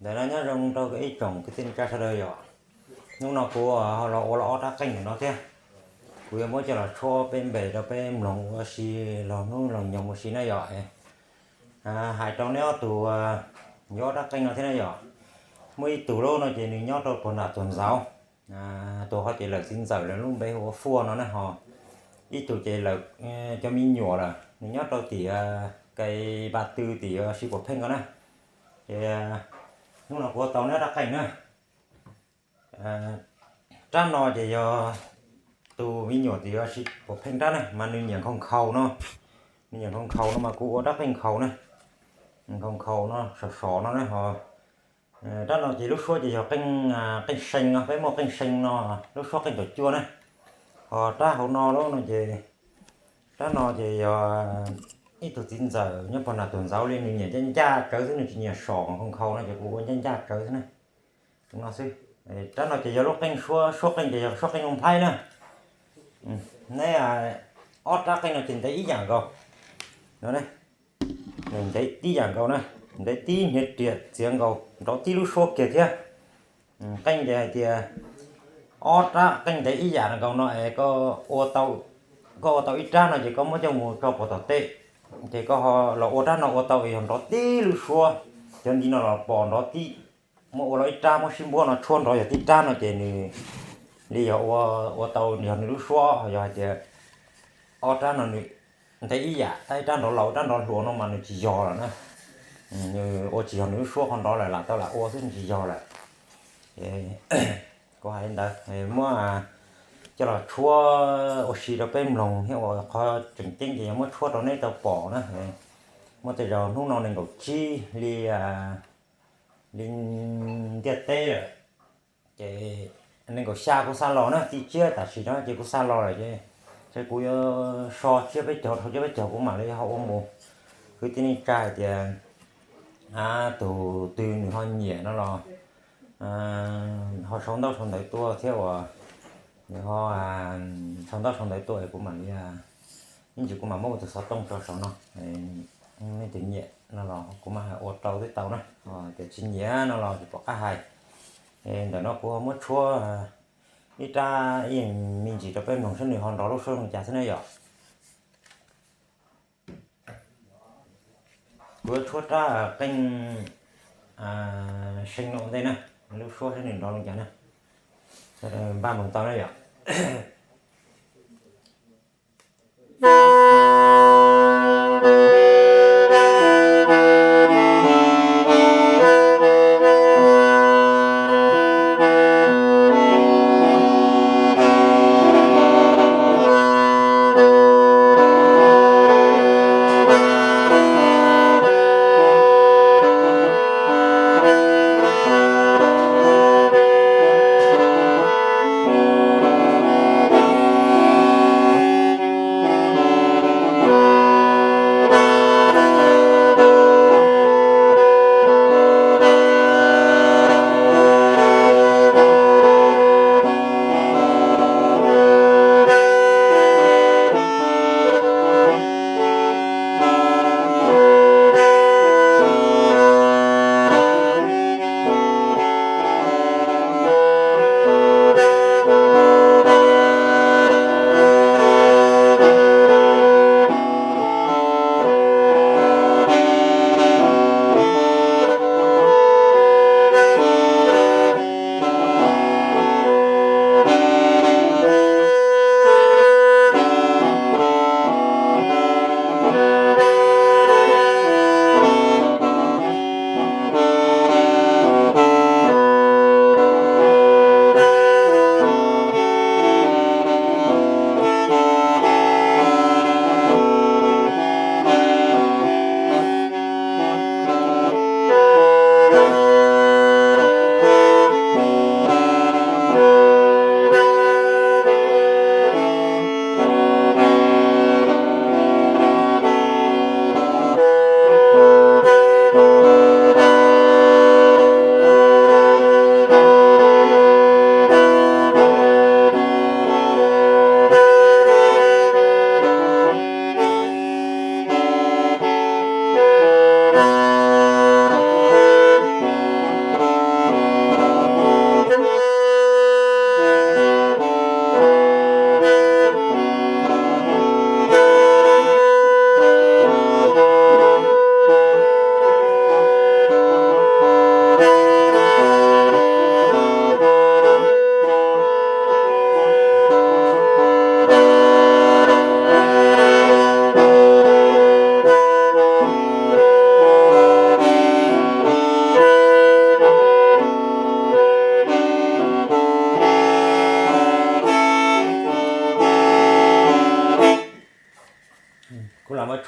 Ntawm no nyob zoo rau ib tsoom kwv tij neej tsa sawv daws yom. Hnub no kuv ho los ua los ob rab qeej ntawm no thiab. Kuv yuav muab coj los tshuab peb npe rau peb mloog ua si los hnub los nyoog ua si na yom. Hais rau neb ob tug yuav ob rab qeej no thiab na yom. Muaj ib tug lub no ces nws nyob rau puag nram tuag ntxauv, tus ho ces lawm txiv ntxawm lawv lub npe hu ua Fuaj no na ho. Ib tug ces lawm cov me nyuam lawm, nws nyob rau tim Kais Pas Tw tim Siv Puas Pheej ko na. Ces hnub no kuv ua tau neb ob rab qeej na. Rab no ces yog tus me nyuam tim Siv Puas Pheej rab na, mas nws nyiam nkhaus nkhaus no, nws nyiam nkhaus nkhaus no mas kuv ua rab qeej nkhaus na, nkhaus nkhaus no sov sov no na ho. Rab no ces lub suab ces yog qeej see no, peb muaj qeej see no, lub suab qeej taum cuaj na. Ho rab hauv no lub no ces, rab no ces yog ib tug txiv ntxawm nyob puag nram tuag ntxauv li, nws nyiam ncaj ncaj kawg xwb, nws tsis nyiam som nkhaus nkhaus no ces kuv ua ncaj ncaj kawg xwb na. Tus no xwb. Rab no ces yog lub qeej suab, suab qeej ces yog suab qeej Looj Nplhaib na. Neb ob rab qeej no ces ntev ib yam nkaus. Nws ntev tib yam nkaus na, ntev tib hniav riam txiav nkaus, nrov tib lub suab kiag thiab. Qeej ces hais tias ob rab qeej ntev ib yam nkaus no es koj ua tau ib rab no ces koj muab coj mus tso pov tom tej, ces koj ho los ua rab no ua tau es yog nrov tib lub suab, cov ntiv no los pom nrov tib, muab ua los ib rab muab sib npuab no tshuab nrov yog tib rab no ces nws li yog ua tau yog nws lub suab, yog hais tias ob rab no nws ntev ib yam, tab ib rab nrov laus ib rab nrov hluas no mas nws tsis yog lawm na. Nws ua tsis yog nws lub suab, qhov nrov lawm lam tau lam ua xwb, nws tsis yog lawm. Kuv hais li ntawd, muab coj los tshuab ua si rau peb mloog thiab ua qhov tseem ceeb ces yog muab tshuab rau neb tau pom na. Muaj tej zaum hnub no nees nkaum tsib li, li ntiaj teb lawm, ces nees nkaum xya kuv xa los na, txij tsiab tam sim no ces kuv xa los lawm ces, ces kuv yuav so tsiab peb caug dhau tsiab peb caug kuv mam li ho ua mus. Kwv tij neej tsa hais tias tus twg nws ho nyiam no los ho sau ntaub sau ntawv tuaj thiab uas nws ho sau ntaub sau ntawv tuaj es kuv mam li, ib ntsis kuv mam muab kuv tus xov tooj tso saum no, nej tus nyiam no los kuv mam ua rau twb tau na, tias tsis nyiam no los tsis pom qab hais. Ntawm no kuv ho muab tshuab ib rab ib me ntsis rau peb mloog saib nws ho nrov lub suab zoo cas xwb na yom. Kuv yuav tshuab rab qeej see no ua ntej na, lub suab saib nws nrov zoo cas na. Npaj mloog tau na yom.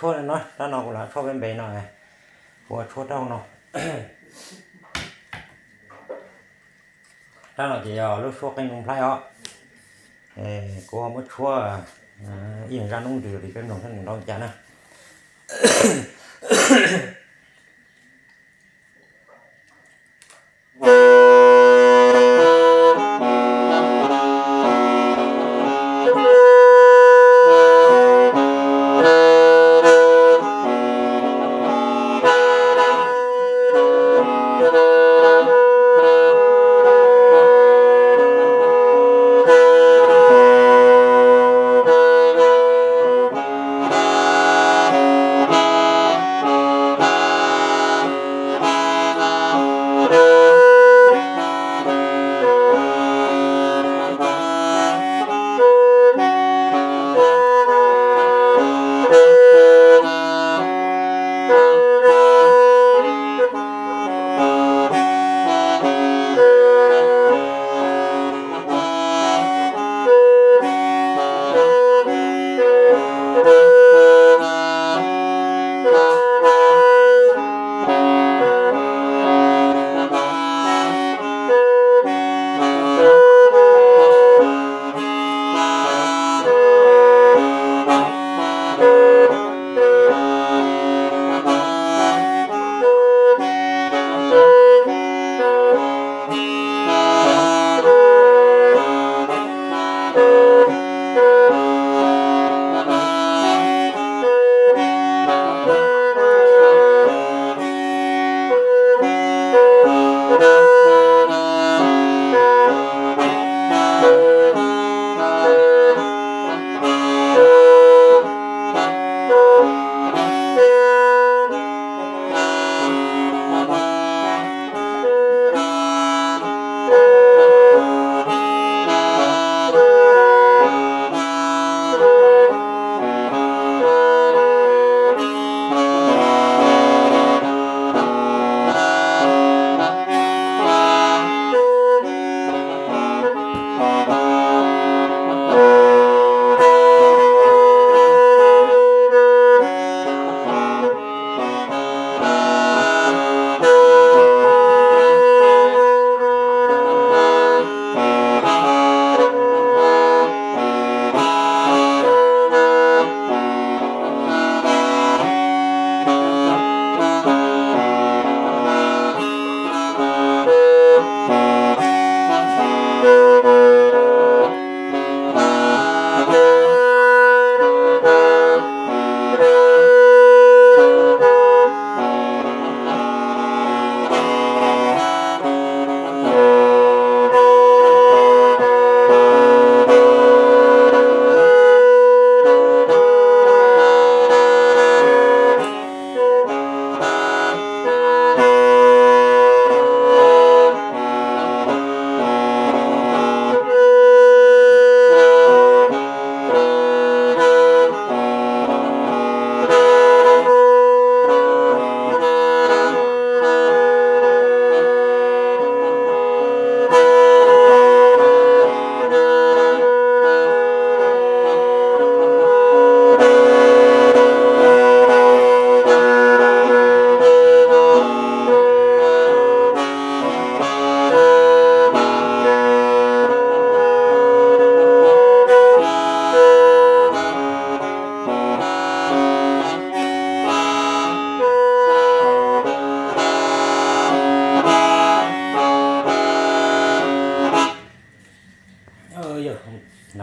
Tshuab no, rab no kuv lam tshuab peb npe no, kuv ua tshuab rab no. Rab no ces yog lub suab qeej nplooj nplhaib os. Kuv ho muab tshuab ib zaj noob nrws li peb mloog thiab nws nrov cas na.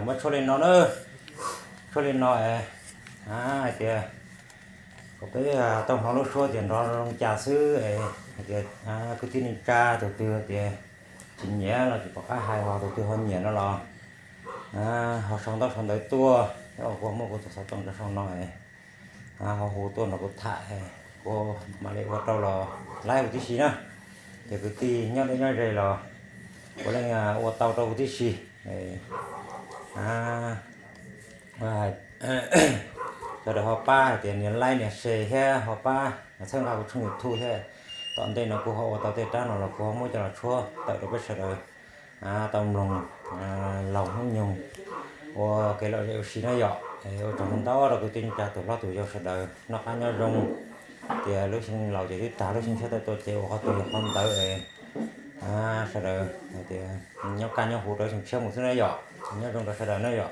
Muab tshuab li no na, tshuab li no es hais tias kom peb tau hnov lub suab tias nrov zoo cas xwb es hais tias kwv tij neej tsa tus twg tias tsis nyiam los tsis pom qab hais, ho tus twg ho nyiam no los ho sau ntaub sau ntawv tuaj, thiab kuv muab kuv tus xov tooj rau sau no es ho hu tuaj nrog kuv tham, kuv mam li ua rau los laib huv tib si na. Ces kwv tij nyob deb nyob ze los puav leej ua tau rau huv tib si. Sawv daws ho pab hais tias nias like nias share thiab ho pab txhawb nqa kuv tshooj YouTube thiab. Tom ntej no kuv ho ua tau tej rab no los kuv ho muab coj los tshuab tawm rau peb sawv daws tau mloog laug hnub nyoog ua kev lom zem ua si na yom. Ua tsaug ntau rau kwv tij neej tsa tus hlob tus yau sawv daws noj qab nyob zoo. Tias lub xyoo laus ces twb tag, lub xyoo tshiab tau tuaj ces ua qhov twg yog qhov ntawd es sawv daws hais tias nyob kaj nyob huv rau xyoo tshiab mus xwb na yom. Nyob zoo rau sawv daws na yom.